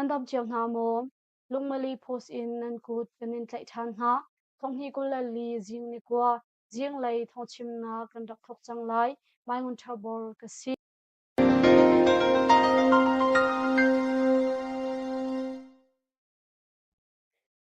Nan dam cio hna maw? Lungmali post in nan kut kan in tlaih ṭhan hna. Thonghnih 24 zing ni kua, zinglei thawngchimnak kan rak thawk cang lai. Mai Ngun Ṭha Bor ka si.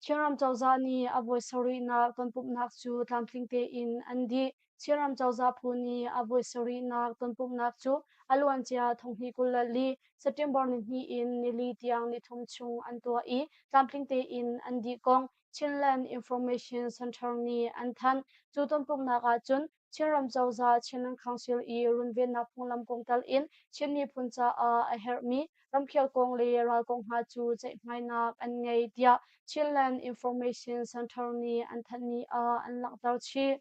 Chinram cozah nih a voi sarihnak tonpumhnak cu tlamtling tein an dih. Chinram cozah phu nih a voi sarihnak tonpumhnak cu a luancia thonghnih 24 September nihnih in nili tiang nithum chung an tuah i tlamtling tein an dih kong Chinland Information Center nih an thanh. Cu tonpumhnak ahcun Chinram cozah Chinland Council i runvennak phunglam kong tal in Chin miphun caah a herhmi ramkhel kong le ral kong hna cu ceihmainak an ngei tiah Chinland Information Center nih an thanhmi ah an langhter chih.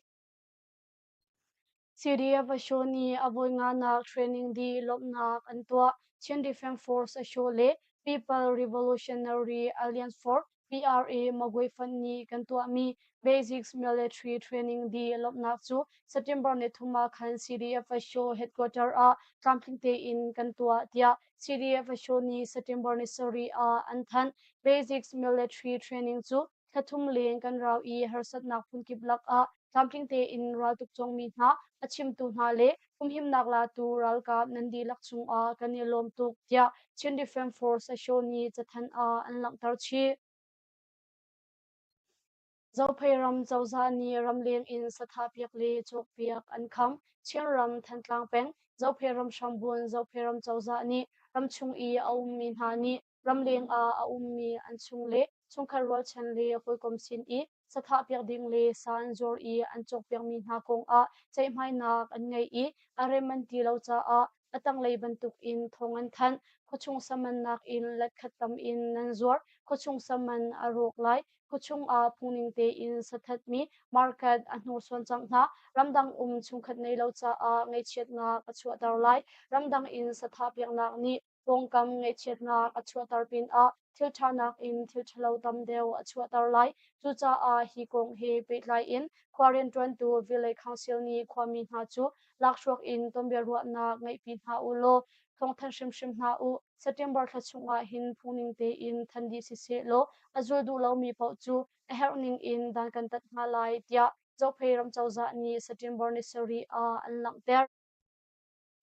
CDF Asho nih a voi nganak training dih lawmhnak an tuah. Chin Defense Force Asho le People Revolutionary Alliance for PRA Magway Fund nih kan tuahmi Basics Military Training dih lawmhnak cu September ni thum ah khan CDF Asho headquarter ah tlamtling tein kan tuah tiah CDF Asho nih September ni sarih ah an thanh. Basics Military Training cu thla thum leng kan rau i harsatnak phunkip lakah tlamtling tein raltuk cawngmi hna, a chimtu hna le humhimnak latu ralkap nan dihlak cungah kan i lawm tuk tiah Chin Defense Force Asho nih cathanh ah an langhter chih. Zophei ram cozah nih ramleng in sathahpiak le cawkpiak an kham. Chinram Thantlang peng Zophei ram hrambun Zophei ram cozah nih ramchung i a ummi hna nih ramleng ah a ummi an chung le chungkhat rualchan le hawikom sin i sathahpiak ding le sa an zuar i an cawkpiakmi hna kong ah ceihmainak an ngei i a rem an ti lo caah a tanglei bantuk in thawng an thanh. Khuachung saman nakin letkhat tam in nan zuar. Khuachung saman a rawk lai. Khuachung ah phungning tein sathatmi market a hnursuan cang hna. Ramdang um chungkhat nei lo caah ngaihchiatnak a chuahter lai. Ramdang in sathahpiaknak nih pawngkam ngaihchiatnak a chuahter pinah thil ṭha nakin thil ṭhalo tam deuh a chuahter lai. Cucaah hi kong he pehtlai in khua rianṭuantu Village Council nih khuami hna cu lakhruak in tonbiaruahnak ngeihpi hna u law thawngthanh hrimhrim hna u. September thla chungah hin phungning tein than dih siseh law a zul duh lomi paoh cu a herh ning in dan kan tat hna lai tiah Zophei ram cozah nih September ni sarih ah an langhter.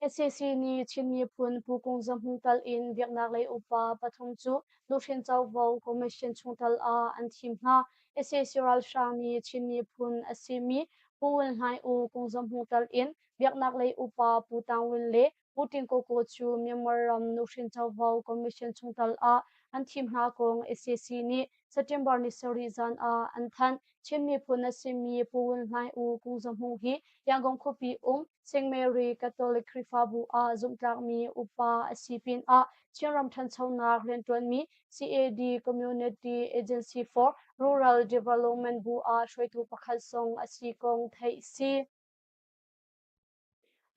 Sac nih Chin miphun Pu Kung Za Hmung tal in biaknak lei upa pathum cu nuhrin covo commission chungtel ah an thim hna. Sac ralhrang nih Chin miphun a simi Pu Win Hlaing U Kung Za Hmung tal in biaknak lei upa Pu Tang Win le Pu Tin Ko Ko cu Myanmar ram nuhrin covo commission chungtel ah an thim hna kong sac nih September ni sarih zan ah an thanh. Chin miphun a simi Pu Win Hlaing U Kung Za Hmung hi Yangon khuapi um St. Mary Catholic Khrihfabu ah zumhtlakmi upa a si pinah Chinram ṭhanchonak rianṭuanmi CAD Community Agency for Rural Development bu ah hruaitu pakhat zong a si kong theih si.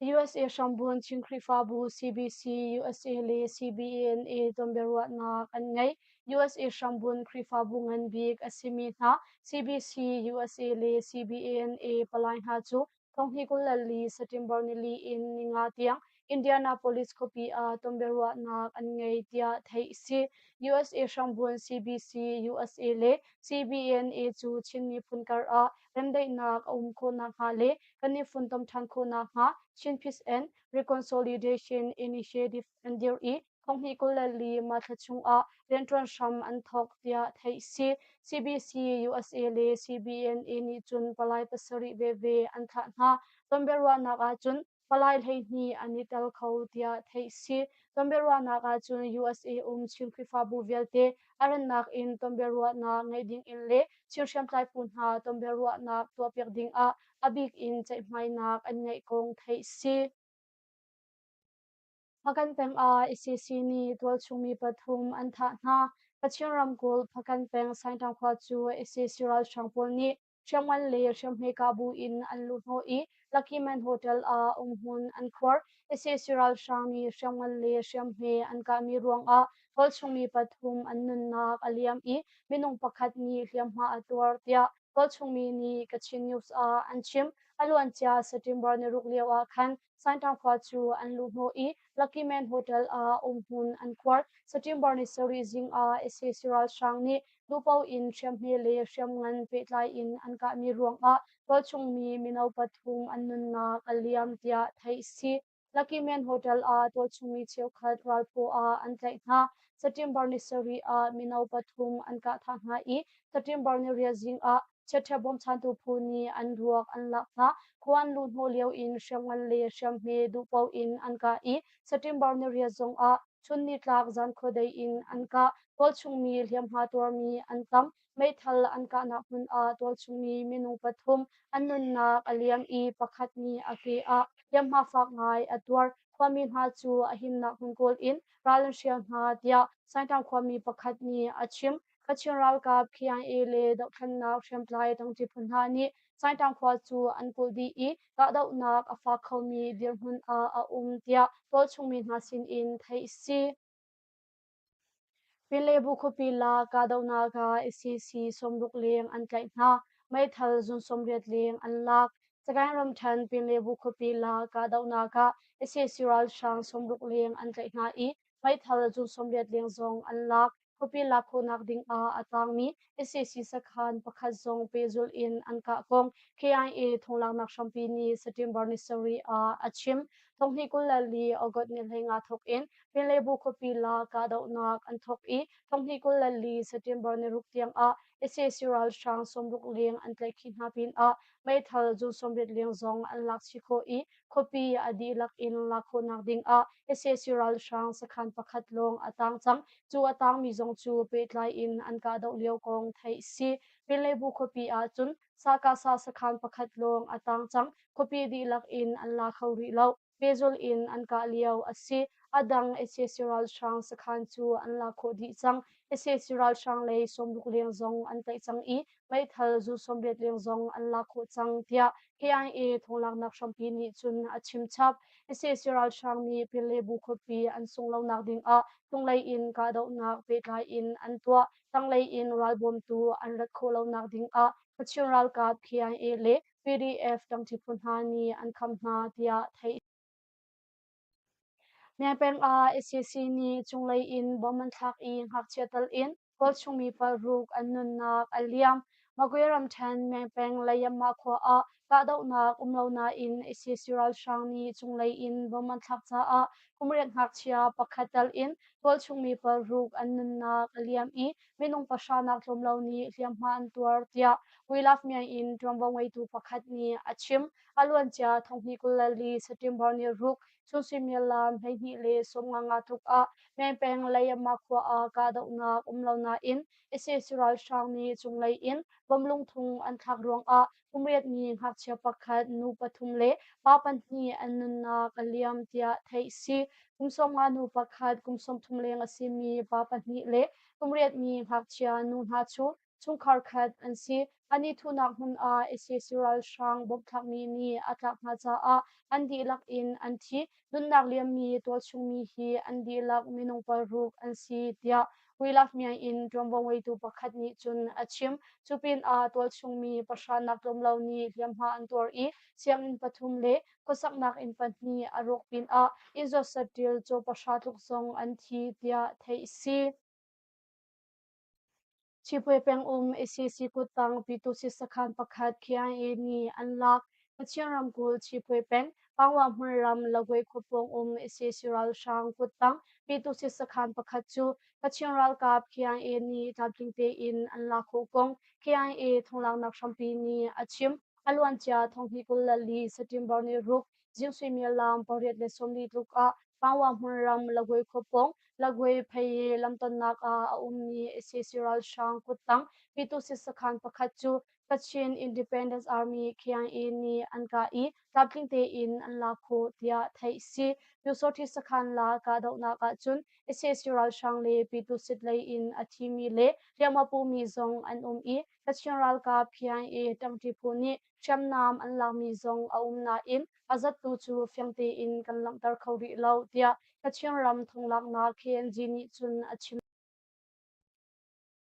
USA hrambun Chin Khrihfabu CBC USA le CBNA tonbiaruahnak an ngei. USA hrambun Khrihfabu ngan bik a simi hna CBC USA le CBNA palai hna cu thonghnih 24 September nili in ninga tiang Indianapolis khuapi ah tonbiaruahnak an ngei tiah theih a si. USA hrambun CBC USA le CBNA cu Chin miphun kar ah remdaihnak a um khawh nakhnga le kan i funtom ṭhan khawh nakhnga Chin Peace and Reconciliation Initiative an dirh i thonghnih 24 mah thla chungah rianṭuan hram an thawk tiah theih a si. CBC USA le CBNA nih cun palai pasarih veve an thlah hna. Tonbiaruahnak ahcun palai 12 an i tel kho tiah theih a si. Tonbiaruahnak ahcun USA um Chin Khrihfabu vialte a rannak in tonbiaruahnak ngeih ding in le Chin hriamtlai phu hna tonbiaruahnak tuahpiak ding ah a bik in ceihmainak an ngeih kong theih a si. Hpakant peng ah sac nih tualchung mi pathum an thah hna. Kachin ramkulh Hpakant peng Saingṭang khua cu sac ralhrang pawl nih hriamngan le hriamhme kah bu in an luhhnawh i Lucky Man Hotel ah umhmun an khuar. Sac ralhrang nih hriamngan le hriamhme an kahmi ruangah tualchung mi pathum an nunnak a liam i minung pakhat nih hliamhma a tuar tiah tualchung mi nih Kachin News ah an chim. A luancia September niruk lio ah khan Saingṭang khua cu an luhhnawh i Lucky Man Hotel ah umhmun an khuar. September ni sarih zing ah sac ralhrang nih duhpoh in hriamhme le hriamngan pehtlai in an kahmi ruangah tualchung mi mino pathum an nunnak a liam tiah theih a si. Lucky Man Hotel ah tualchung mi cheukhat ralphaw ah an tlaih hna. September ni sarih ah mino pathum an kah thah hna i September ni riat zing ah chiatṭha bawmchantu phu nih an ruak an lak hna. Khua an luh hnawh lio in hriamngan le hriamhme duhpoh in an kah i September ni riat zong ah chun nitlak zan khuadei in an kah. Tualchung mi hliamhma tuarmi an tam. Meithal an kahnak hmun ah tualchung mi minung pathum an nunnak a liam i pakhat nih a ke ah hliamhma fak ngai a tuar. Khuami hna cu a himnak hmun kawl in ral an hrial hna tiah Saingtang khuami pakhat nih a chim. Kachin ralkap KIA le dohthlennak hriamtlai ṭangṭi phu hna nih Saingtang khua cu an kulh dih i kahdohnak a fak khomi dirhmun ah a um tiah tualchung mi hna sinin theih a si. Pinlebu khuapi la kahdohnak ah sac 60 leng an tlaih hna. Meithal zun 80 leng an lak. Sagaing ramṭhen Pinlebu khuapi la kahdohnak ah sac ralhrang 60 leng an tlaih hna i meithal zun 80 leng zong an lak. Khuapi lak khawhnak ding ah a tangmi sac sakhan pakhat zong pehzulh in an kah kong KIA thonglaknak hrampi nih September ni sarih ah a chim. Thonghnih 24 August ni 15 thawk in Pinlebu khuapi la kahdohnak an thawk i thonghnih 24 September ni ruk tiang ah sac ralhrang 60 leng an tlaihkhih hna pinah meithal zun 80 leng zong an lak chih khawh i khuapi a dihlak in lak khawhnak ding ah sac ralhrang sakhan pakhat lawng a tang cang. Cu a tangmi zong cu pehtlai in an kahdoh lio kong theih si. Pinlebu khuapi ah cun Sakasa sakhan pakhat lawng a tang cang. Khuapi dihlak in an la kho rih lo. Pehzulh in an kah lio a si. A dang sac ralhrang sakhan cu an lak khawh dih cang. Sac ralhrang lei 60 leng zong an tlaih cang i meithal zu 80 leng zong an lak khawh cang tiah KIA thonglaknak hrampi nih cun a chim chap. Sac ralhrang nih Pinlebu khuapi an sungh lonak ding ah cunglei in kahdohnak pehtlai in an tuah. Tanglei in ralbawmtu an rat khawh lonak ding ah Kachin ralkap KIA le PDF ṭangṭi phu hna nih an kham hna tiah theih. Myanpeng ah sac nih cunglei in bomb an thlak i ngakchia tal in tualchungmi paruk an nunnak a liam. Magwe ramṭhen Myanpeng Layamma khua ah kahdohnak um lo nain sac ralhrang nih cunglei in bomb an thlak caah kum riat ngakchia pakhat tal in tualchungmi paruk an nunnak a liam i minung pahra nak tlawm lo nih hliamhma an tuar tiah We Love Myaing in ṭuanvo ngeitu pakhat nih a chim. A luancia 2024 September ni ruk chun suimilam 12:55 tluk ah Myaing peng Layama khua ah kahdohnak um lo nain sac ralhrang nih cunglei in bomb lungthung an thlak ruangah kum riatmi ngakchia pakhat, nu pathum le pa pahnih an nunnak a liam tiah theih si. Kum 50 nu pakhat, kum 30 leng a simi pa pahnih le kum riatmi ngakchia nu hna cu chungkhar khat an si. An i thuhnak hmun ah sac ralhrang bawmhthlakmi nih a tlak hna caah an dihlak in an thi. Nunnak liammi tualchungmi hi an dihlak minung paruk an si tiah We Love Myaing in ṭuanvo ngeitu pakhat nih cun a chim. Cu pinah tualchungmi pahra nak tlawm lo nih hliamhma an tuar i sianginn pathum le khuasaknak inn pahnih a rawk pinah inn zawt saṭil caw pahra tluk zong an thi tiah theih a si. Chipwe pengum sac kuttang Pyitusi sakhan pakhat KIA nih an lak. Kachin ramkulh Chipwe peng Pangwa hmunram Lagwe khuapawng um sac ralhrang kuttang Pyitusi sakhan pakhat cu Kachin ralkap KIA nih tlamtling tein an lak khawh kong KIA thonglaknak hrampi nih a chim. A luancia 2024 September ni ruk zing suimilam 8:40 tluk ah Pangwa hmunram Lagwe khuapawng Lagwe Phaye lamtonnak ah a ummi sac ralhrang kuttang Pyitusi sakhan pakhat cu Kachin Independence Army KIA nih an kah i tlamtling tein an lak khawh tiah theih a si. Pyusawhti sakhan la kahdohnak ahcun sac ralhrang le Pyitusit lei in a thimi le hliamhma pumi zong an um i Kachin ralkap KIA ṭangṭi phu nih hriamnam an lakmi zong a um nain a zattu cu fiang tein kan langhter kho rih lo tiah Kachin ram thonglaknak KNG nih cun a chim.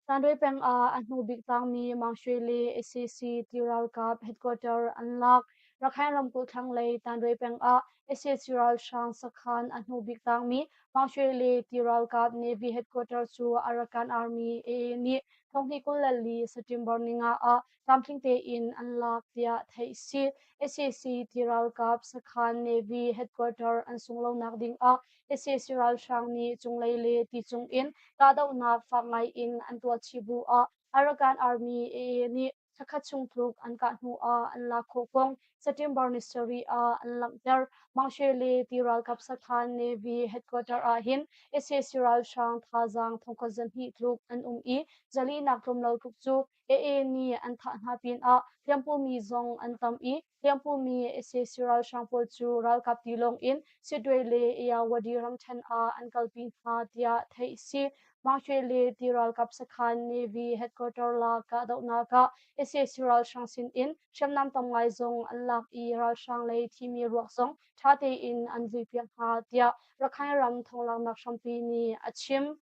Tanrui peng ah a hnu bik tangmi Maung Shwe le sac ti ralkap headquarter an lak. Rakhine ramkulh thlanglei Tanwe peng ah sac ralhrang sakhan a hnu bik tangmi Maungshwe le ti ralkap Navy headquarter cu Arakan Army AA nih thonghnih 24 September ninga ah tlamtling tein an lak tiah theih si. Sac ti ralkap sakhan Navy headquarter an sung lonak ding ah sac ralhrang nih cunglei le ti cung in kahdohnak fak ngai in an tuah chih bu ah Arakan Army AA nih thlakhat chung tluk an kah hnu ah an lak khawh kong September ni sarih ah an langhter. Mangshe le ti ralkap sakhan Navy headquarter ah hin sac ralhrang thazaang thongkhat zahnih tluk an um i zalinak tlawmlo tluk cu AA nih an thah hna pinah hliampumi zong an tam i hliampumi sac ralhrang pawl cu ralkap tilawng in Sittwe le Ayeyarwady ramṭhen ah an kalpi hna tiah theih a si. Mangshe le ti ralkap sakhan Navy headquarter la kahdohnak ah sac ralhrang sinin hriamnam tam ngai zong an lak i ralhrang lei thimi ruak zong ṭha tein an vuipiak hna tiah Rakhine ram thonglaknak hrampi nih a chim.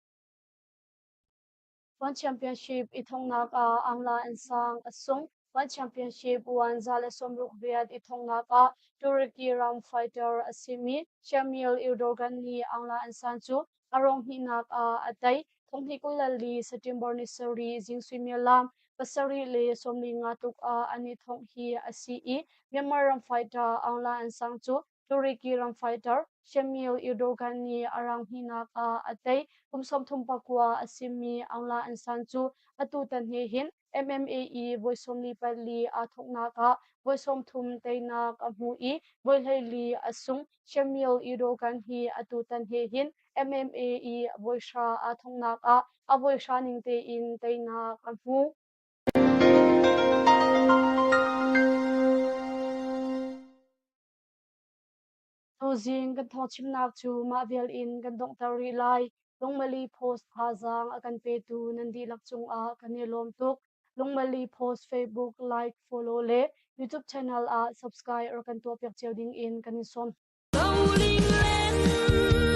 One Championship i thonghnak ah Aung La Nsang a sung. One Championship 1 168 i thonghnak ah Turkey ram fighter a simi Shamil Erdogan nih Aung La Nsang cu a rong hnihnak ah a tei. Thonghnih 24 September ni sarih zing suimilam 7:45 tluk ah an i thongh hi a si i Myanmar ram fighter Aung La Nsang cu Turkey ram fighter Shamil Erdogan nih a rang hnihnak ah a tei. Kum 39 a simi Aung La Nsan cu atu tan he hin MMA i voi 44 aa thawknak ah voi 30 teinak a hmu i voi 14 a sung. Shamil Erdogan hi atu tan he hin MMA i voi hra aa thonghnak ah a voi hra ning tein teinak a hmu. Tuzing kan thawngchimnak cu mah vial in kan donghter rih lai. Lungmali Post thazaang a kan petu nan dihlak cungah kan i lawm tuk. Lungmali Post Facebook like, follow le YouTube channel ah subscribe rak kan tuahpiak cio ding in kan in sawm. Rolling land.